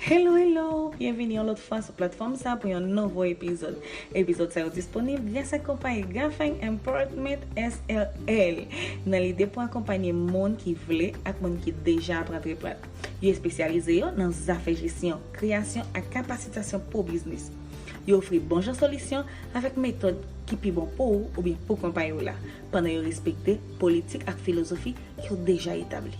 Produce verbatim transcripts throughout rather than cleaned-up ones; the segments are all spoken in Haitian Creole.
Hello, hello! Byenvini yon lòt fwa sou platfòm sa pou yon nouvo epizòd. Epizòd sa yo disponib gras ak konpayi Gafeng Empowerment S R L, nan lide pou akonpanye moun ki vle ak moun ki deja ap antreprann. Yo espesyalize yo nan zafè jesyon, kreyasyon ak kapasitasyon pou biznis. Yo ofri bon jan solisyon avèk metòd ki pi bon pou ou oubyen pou konpayi w la, pandan yo respekte politik ak filozofi ki yo deja etabli.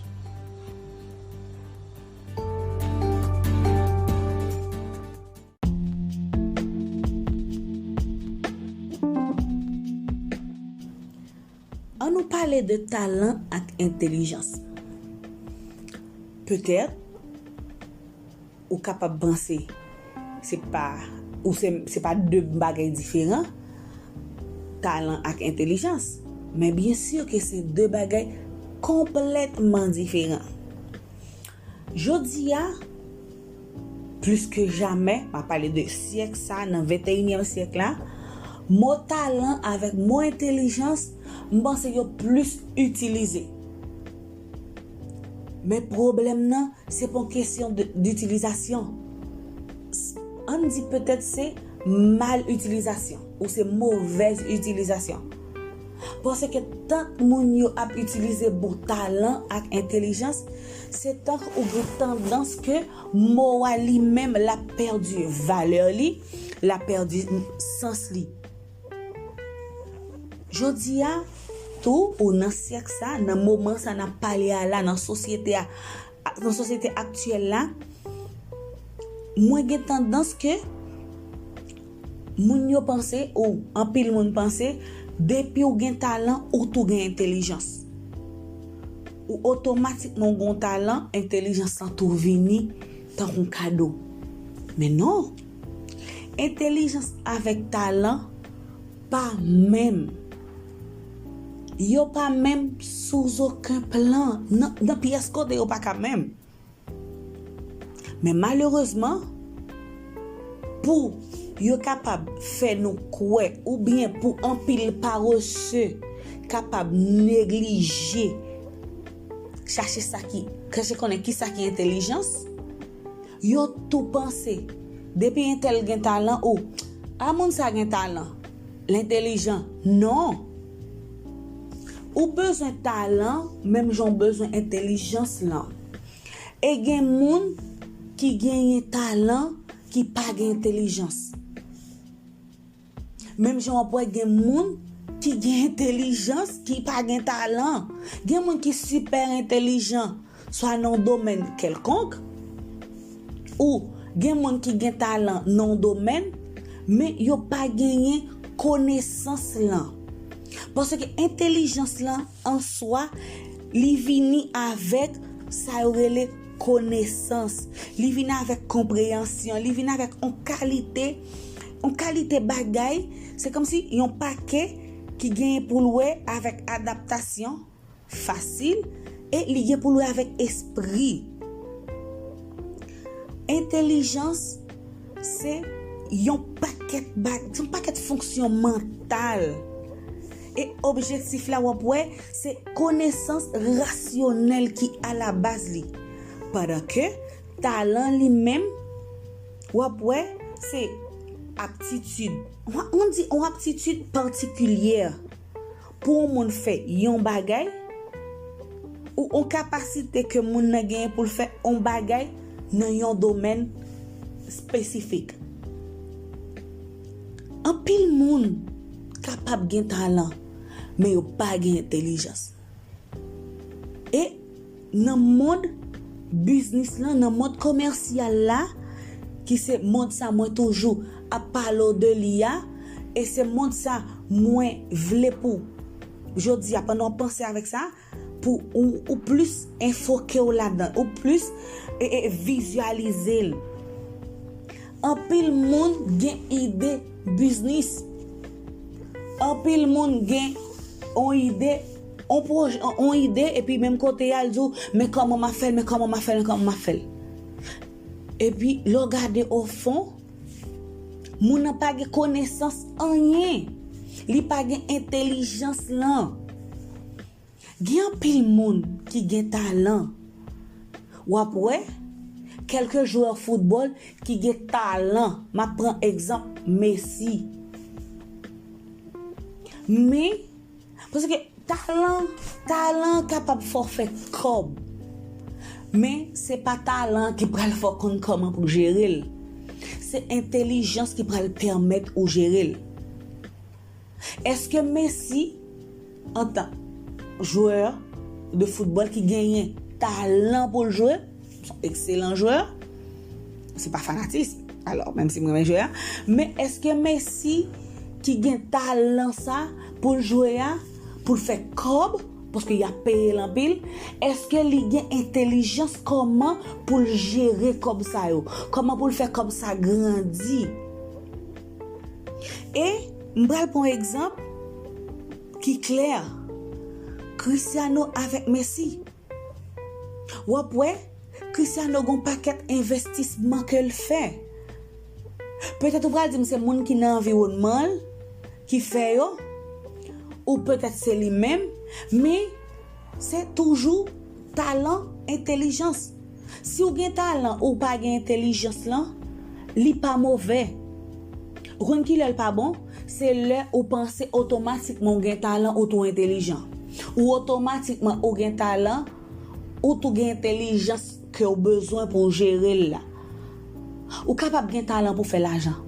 Ann nou pale de talan ak entèlijans. Petèt, ou kapab panse se pa, ou se, se pa de bagay diferan, talan ak entèlijans. Men byen si ke se de bagay konplètman diferan. Jodi a, plis ke jamè, m ap pale de syèk sa, nan venteyinyèm syèk la, mo talan avèk mo entèlijans, m panse yo plis itilize. Men pwoblèm nan, se pa yon kesyon de, ditilizasyon. S-, ann di petèt se mal itilizasyon ou se movèz itilizasyon. Paske tank moun yo ap itilize bon talan ak entèlijans, se tank ou gen tandans ke mo a li menm l ap pèdi valè li, l ap pèdi sans li. Jodi a, tou, ou nan syèk sa, nan moman sa n ap pale a la, nan sosyete a, nan sosyete aktyèl la, mwen gen tandans ke moun yo panse, ou anpil moun panse, depi w gen talan, ou tou gen entèlijans. Ou otomatikman w gen talan, entèlijans lan tou vini tankou kado. Men non, entèlijans avèk talan pa menm. Yo pa menm sou okenn plan. Nan, nan pyès kote yo pa ka menm. Men malerezman, pou yo kapab fè nou kwè oubyen pou anpil parese kapab neglije chache sa ki, chache konnen ki sa ki entèlijans, yo tou panse, depi entèl gen talan, ou, a moun sa gen talan, l entèlijan. Non! Ou bezwen talan, menm jan w bezwen entèlijans lan. E gen moun ki genyen talan, ki pa gen entèlijans. Menm jan w ap wè gen moun ki gen entèlijans, ki pa gen talan. Gen moun ki sipè entèlijan, swa nan yon domèn kèlkonk, ou gen moun ki gen talan nan yon domèn, men yo pa genyen konesans lan. Paske entèlijans lan, an swa, li vini avèk sa yo rele konesans. Li vini avèk konpreyansyon. Li vini avèk yon kalite, yon kalite bagay. Se kòmsi yon pake ki genyen pou l wè avèk adaptasyon fasil e li gen pou l wè avèk espri. Entèlijans se yon pakèt bag, se yon pakèt fonksyon mantal. E objektif la, w ap wè, se konesans rasyonèl ki alabaz li. Pandan ke talan li menm, w ap wè, se aptitid. On, on di, on aptitid patikilyè. Pou yon moun fè yon bagay, ou yon kapasite ke moun nan genyen pou l fè yon bagay nan yon domèn espesifik. Anpil moun kapab gen talan, men yo pa gen entèlijans. E nan mond biznis lan, nan mond komèsyal la, ki se mond sa mwen toujou ap pale w de li a, e se mond sa mwen vle pou jodi a, pandan w panse avèk sa, pou ou, ou plis enfoke w ladan, ou plis, e, e, vizyalize l. Anpil moun gen ide biznis. Anpil moun gen on ide, on pwojè, on, on ide, epi menm kote y al di w, men kòman m ap fè l, men kòman m ap fè l, men kòman m ap fè l. Epi, lè w gade ofon, moun nan pa gen konesans anyen. Li pa gen entèlijans lan. Gen anpil moun ki gen talan. W ap wè, kèlke jwè foutbòl ki gen talan. M ap pran egzanp Messi. Men, paske talan, talan kapab fè w fè kòb. Men, se pa talan ki pral fè w konn kòman pou jere l. Se entèlijans ki pral pèmèt ou jere l. Èske Messi, antan jwè de foutbòl ki genyen talan pou l jwe, se yon ekselan jwè, se pa fanatism, alò, menm si m renmen jwè a, men èske Messi ki gen talan sa pou l jwe a, pou l fè kòb, paske y ap peye l anpil, èske li gen entèlijans kòman pou l jere kòb sa yo, kòman pou l fè kòb sa grandi? E m pral pran yon egzanp ki klè, Cristiano avèk Messi. W ap wè, Cristiano gen yon pakèt envestisman ke l fè. Petèt ou pral di m se moun ki nan anviwònman l ki fè yo, ou petèt se li menm, men se toujou talan, entèlijans. Si w gen talan, ou pa gen entèlijans lan, li pa movè. Ou konn kilè l pa bon? Se lè ou panse otomatikman ou gen talan, ou tou entèlijan. Ou otomatikman ou gen talan, ou tou gen entèlijans ke w bezwen pou w jere l la. Ou kapab gen talan pou fè lajan.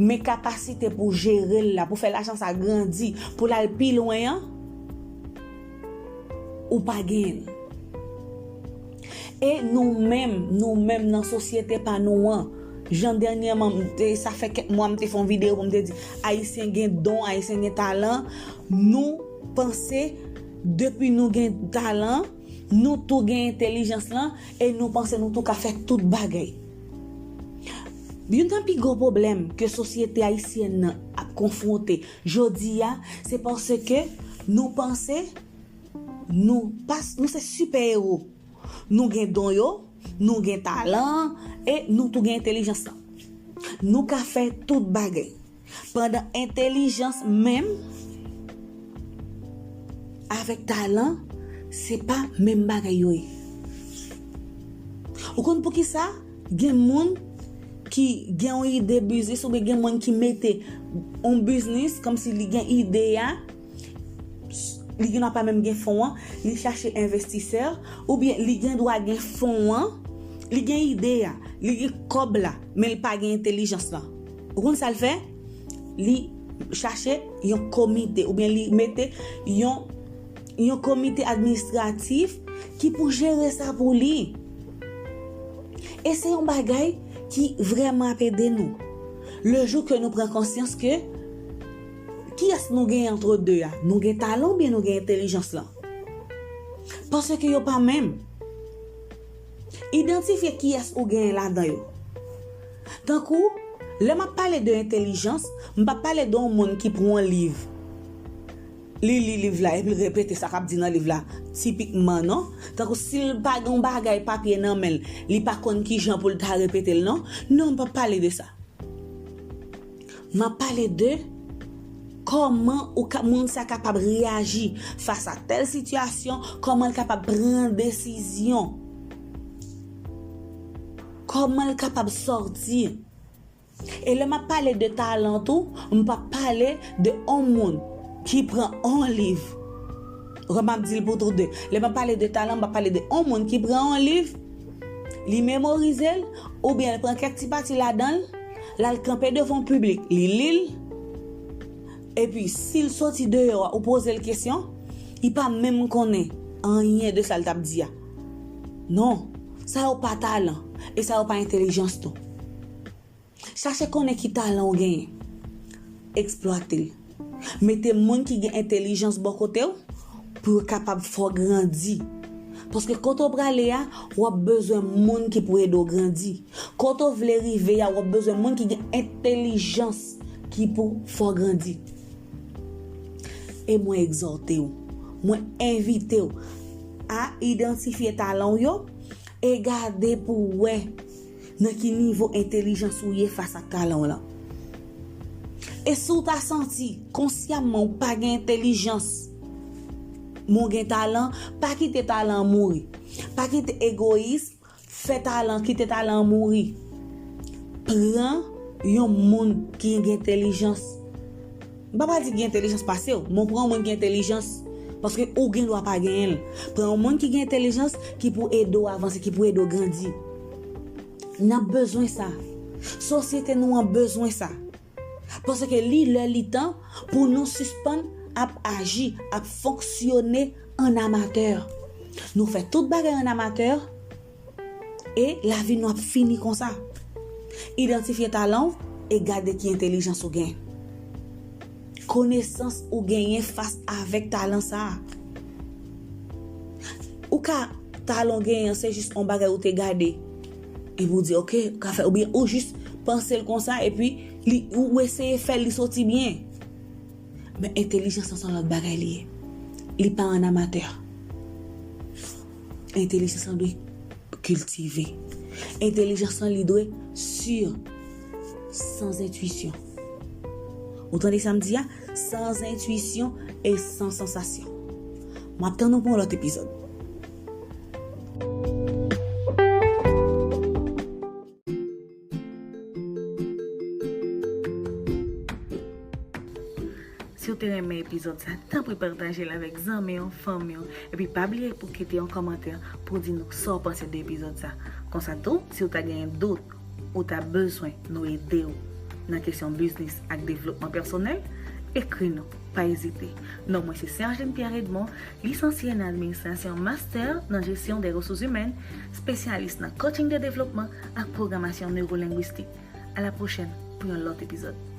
Men kapasite pou jere l la, pou fè lajan sa grandi, pou l al pi lwen an, ou pa genyen l. E nou menm, nou menm nan sosyete pa nou an, jan dènyèman, m te, sa fè kèk mwa m te fè yon videyo pou m te di, Ayisyen gen don, Ayisyen gen talan, nou panse depi nou gen talan, nou tou gen entèlijans lan, e nou panse nou tou ka fè tout bagay. Youn nan pi gwo pwoblèm ke sosyete ayisyèn nan ap konfwonte jodi a, se paske nou panse nou pa, nou se sipè ewo. Nou gen don yo, nou gen talan, e nou tou gen entèlijans lan. Nou ka fè tout bagay. Pandan entèlijans menm avèk talan, se pa menm bagay yo ye. Ou konn poukisa gen moun ki gen yon ide biznis, oubyen gen moun ki mete yon biznis kòmsi li gen ide a, li gen dwa pa menm gen fon an, li chache envestisè, oubyen li gen dwa gen fon an, li gen ide a, li gen kòb la, men li pa gen entèlijans lan. Ou konn sa l fè? Li chache yon komite, oubyen li mete yon, yon komite administratif ki pou jere sa pou li. E se yon bagay ki vrèman ap ede nou. Le jou ke nou pran konsyans ke kiyès nou gen antre de a, nou gen talan oubyen nou gen entèlijans lan? Paske yo pa menm. Idantifye kiyès ou genyen ladan yo. Tankou, lè m ap pale de entèlijans, m p ap pale de yon moun ki pran yon liv. Li li liv la, epi l repete sa k ap di nan liv la, tipikman, non? Tankou si l pa gen yon bagay papye nan men l, li pa konn ki jan pou l ta repete l, non? Non, m p ap pale de sa. M ap pale de kòman ou ka, moun sa kapab reyaji fas a tèl sitiyasyon, kòman l kapab pran desizyon, kòman l kapab sòti. E lè m ap pale de talan tou, m p ap pale de yon moun ki pran yon liv. Ou wè m ap di l pou tou de. Lè m ap pale de talan, m ap pale de yon moun ki pran yon liv, li memorize l, oubyen l pran kèk ti pati ladan l, l al kanpe devan yon piblik, li li l, epi si l soti deyò a, ou poze l kesyon, li pa menm konnen anyen de sa l t ap di a. Non, sa yo pa talan, e sa yo pa entèlijans tou. Chache konnen ki talan w genyen. Eksplwate l. Mete moun ki gen entèlijans bò kote w pou yo kapab fè w grandi. Paske kote w prale a, w ap bezwen moun ki pou ede w grandi. Kote w vle rive a, w ap bezwen moun ki gen entèlijans ki pou fè w grandi. E mwen egzòte w, mwen envite w a idantifye talan w yo e gade pou w wè nan ki nivo entèlijans ou ye fas ak talan w lan. E si w ta santi konsyamman ou pa gen entèlijans, men w gen talan, pa kite talan an mouri. Pa kite egoyis Fè talan, kite talan an mouri. Pran yon moun ki gen entèlijans. M pa pral di gen entèlijans pase w, men w pran yon moun ki gen entèlijans. Paske ou gen dwa pa genyen l. Pran yon moun ki gen entèlijans, ki pou ede w avanse, ki pou ede w grandi. N ap bezwen sa. Sosyete nou an bezwen sa. Paske li lè li tan pou nou sispann ap aji, ap fonksyone an amatè. Nou fè tout bagay an amatè e lavi nou ap fini konsa. Idantifye talan w e gade ki entèlijans ou gen. Konesans ou genyen fas avèk talan sa a. Ou ka talan w genyen an se jis yon bagay ou te gade. Epi ou di, ok, ou ka fè, oubyen ou jis panse l konsa, epi li, ou eseye fè l, li soti byen. Men entèlijans lan se yon lòt bagay li ye. Li pa an amatè. Entèlijans lan dwe kiltive. Entèlijans lan li dwe si, san entwisyon. Ou tande sa m di a? San entwisyon e san sansasyon. M ap tann ou pou yon lòt epizòd. Si w te renmen epizòd sa, tanpri pataje l avèk zanmi w, fanmi w, epi pa bliye pou kite yon kòmantè pou di nou sa w panse de epizòd sa. Konsa tou, si w ta genyen dout, ou ta bezwen nou ede w nan kesyon biznis ak devlopman pèsonèl, ekri nou, pa ezite. Non mwen se Sergine Pierre Edmond, lisansye nan administrasyon, master nan jesyon de resous imèn, espesyalis nan coaching de devlopman ak pwogramasyon newolengwistik. A la pwochèn pou yon lòt epizòd.